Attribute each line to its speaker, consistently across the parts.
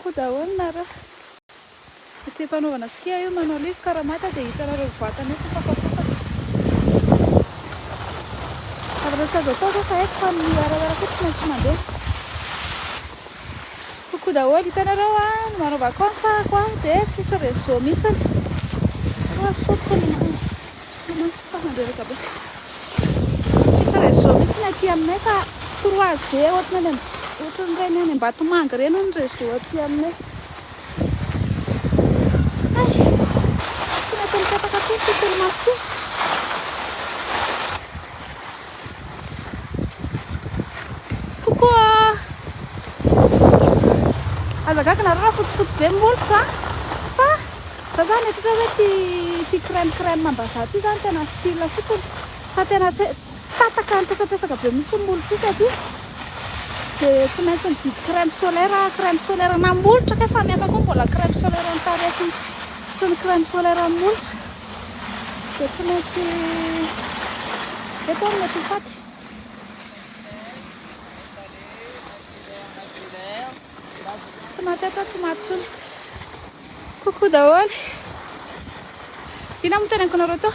Speaker 1: Coucou daholo nareo. Aty am-panaovana ski aho io manao live ka raha maty aho dia hitanareo mivantana eto fa faposaka. Zavatra tsy azo atao zao fa haiko fa ny RER koa tsy maintsy mandeha. Coucou daholo, hitanareo a, ny manao vacances ahako a dia tsisy réseau mihitsiny. Fa sotiko ny masoko fa mandreraka be. Tsisy réseau mihitsy ny aty aminay fa 3G ohatran'ny any ohatran'ireny any Ambatomanga ireny ny réseau aty aminay. Hay! Tsy mety mipetaka akory ity torimaso ity. Coucou ah! Aza gaga nareo raha fotsifotsy be ny molotro a! Fa za zany mieritreritra hoe ty ty crème crème am-bazaha ty zany tena style fotsiny fa tena tsy tataka nitresatresaka be mihitsy ny molotro io taty dia tsy maintsy nividy crème solaire aho, crème solaire na molotra kay samy hafa koa mbola crème solaire ny tarehy sy sy ny crème solaire ny molotra dia tsy maintsy eto aho no mety ho faty. Tsy maty eto aho tsy maty intsony. Coucou daholo. Inona moa teneniko anareo teo?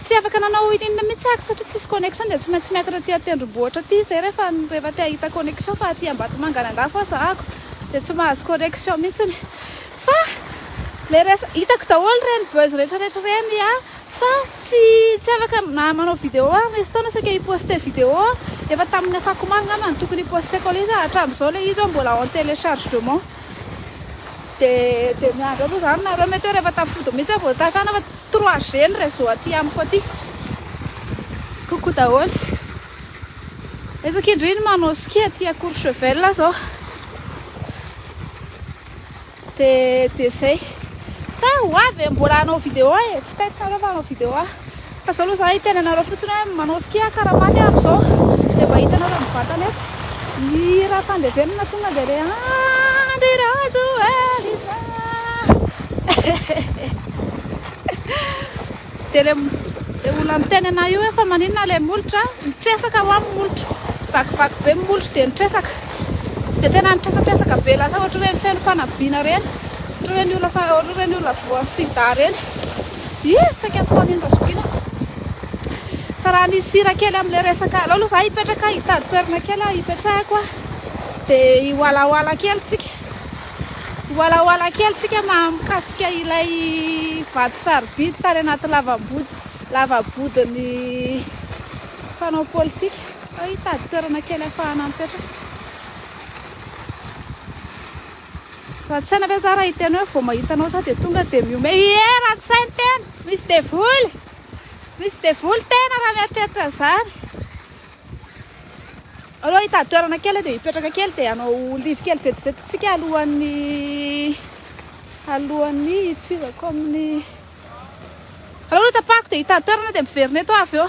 Speaker 1: Tsy afaka nanao ininona mihitsy aho satria tsisy connexion dia tsy maintsy miakatra aty an-tendrombohitra aty izay rehefa rehefa te hahita connexion fa aty Ambatomanga any andafy aho zahako dia tsy mahazo connexion mihitsiny. Fa le resa hitako daholo ireny buzz rehetra rehetra ireny a fa tsy tsy afaka na manao vidéo aho nisy fotoana saika hi-poster vidéo aho efa tamin'ny afakomaly angamba no tokony hi-poster-ko ilay izy hatramin'izao ilay izy mbola en téléchargement. Dia dia miandry aloha izany nareo mety hoe rehefa tafody mihitsy aho vao tafana fa 3G ny réseau aty amiko aty. Coucou daholo. Ezaka indry ny manao ski aty à Courchevel zao. Dia dia zay. Fa ho avy e, mbola hanao vidéo e, tsy taitra nareo fa hanao vidéo aho. Fa zao aloha za hiteny anareo fotsiny hoe manao ski aho karaha maty aho amizao dia mba hitanareo mivantana eto. Ny hira fandevenana tonga dia le Andry Rajoelina. Dia le le olona miteny anah io hoe fa maninona le molotra, mitresaka hoa ny molotro, vakivaky be ny molotro dia nitresaka. Dia tena nitresatresaka be lasa ohatran'ireny feno fanaviana ireny, ohatran'ireny olona fa ohatran'ireny olona voan'ny sida ireny. Ie, saika foana iny razokiana. Fa raha nisy sira kely amin'ilay resaka, aleo aloha za hipetraka hitady toerana kely aho hipetrahako a. Dia hiwalawala kely tsika. Hiwalawala kely tsika mahakasika ilay vato sarobidy tany anaty lava-body, lava-bodin'ny mpanao politika. Aleo hitady toerana kely ahafahana mipetraka. Ratsy saina ve za raha hiteny hoe vao mahita anao za dia tonga dia mihomehy? Ie, ratsy saina tena! Misy devoly! Misy devoly tena raha mieritreritra an'izany. Aleo hitady toerana kely dia hipetraka kely dia hanao live kely vetivety tsika alohan'ny alohan'ny hitohizako amin'ny Aleo aloha tapahako dia hitady toerana dia miverina eto aho avy eo.